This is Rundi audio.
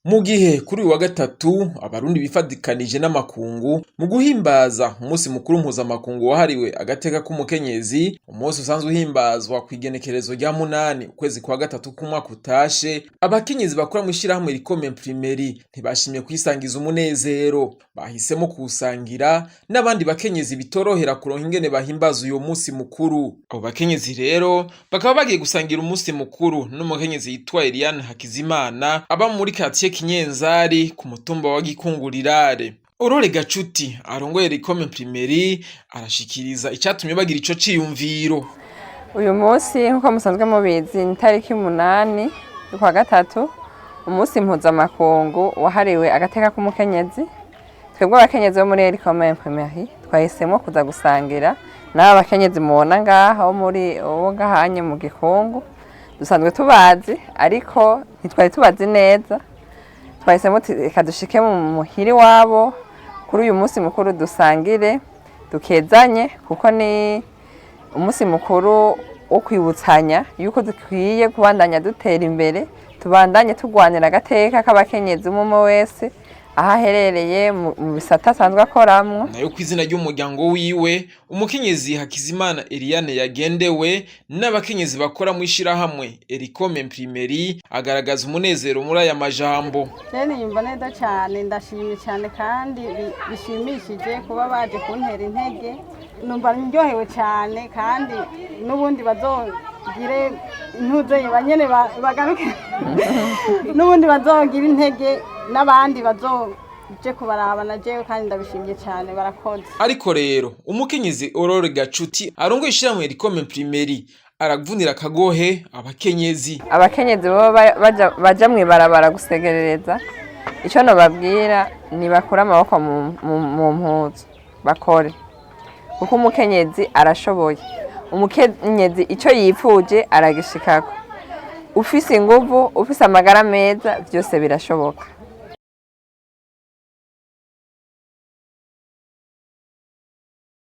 Mu gihe kuri uyu wa gatatu Abarundi bifadikanije n'amakungu mu guhimbaza umunsi mukuru mpuzamakungu wahariwe agateka k'umukenyezi, umunsi usanzwe uhimbazwa kw'igenekerezo rya 8 ukwezi kwa gatatu k'umwaka utashe, abakenyezi bakora mw'ishirahamwe Ricom Imprimerie ntibashimye kwisangiza umunezero, bahisemo kuwusangira n'abandi bakenyezi bitorohera kuronka ingene bahimbaza uyo munsi mukuru. Abo bakenyezi rero bakaba bagiye gusangira umunsi mukuru n'umukenyezi yitwa Eliane Hakizimana aba muri quartier Kinyenzari ku mutumba wa Gikungurirare. Aurore Gacuti arongoye Ricom Imprimerie arashikiriza icatumye bagira ico ciyumviro. Uyu munsi, nk'uko musanzwe mubizi, ni tariki 8 z'ukwa gatatu, umunsi mpuzamakungu wahariwe agateka k'umukenyezi. Twebwe abakenyezi bo muri Ericom Imprimerie twahisemo kuza gusangira n'aba bakenyezi mubona ngaha bo muri bo ngahanye mu Gikungu. Dusanzwe tubazi, ariko ntitwari tubazi neza. Twahisemo reka dushike mu muhiri wabo kuri uyu munsi mukuru, dusangire, dukezanye, kuko ni umunsi mukuru wo kwibutsanya yuko dukwiye kubandanya dutera imbere, tubandanye turwanira agateka k'abakenyezi, umwe umwe wese aho aherereye mu bisata asanzwe akoramwo. Nayo kw'izina ry'umuryango wiwe, umukenyezi Hakizimana Eliane yagendewe n'abakenyezi bakora mw'ishirahamwe Ericom Imprimerie agaragaza umunezero muri aya majambo: Rero niyumva neza cyane, ndashimye cyane kandi bishimishije kuba baje kuntera intege. Numva ndyohewe cyane, kandi n'ubundi bazogire intuze banyene bagaruke, n'ubundi bazogira intege n'abandi bazoje kubaraba na jewe, kandi ndabishimye cyane, barakoze. Ariko rero umukenyezi Aurore Gacuti arongoye ishirahamwe Ericom Imprimerie aravunira akagohe abakenyezi. Abakenyezi baba baja mw'ibarabara gusegerereza, ico nobabwira ni bakure amaboko mu mpuzu, bakore, kuko umukenyezi arashoboye. Umukenyezi ico yipfuje aragishikako. Ufise inguvu, ufise amagara meza, vyose birashoboka.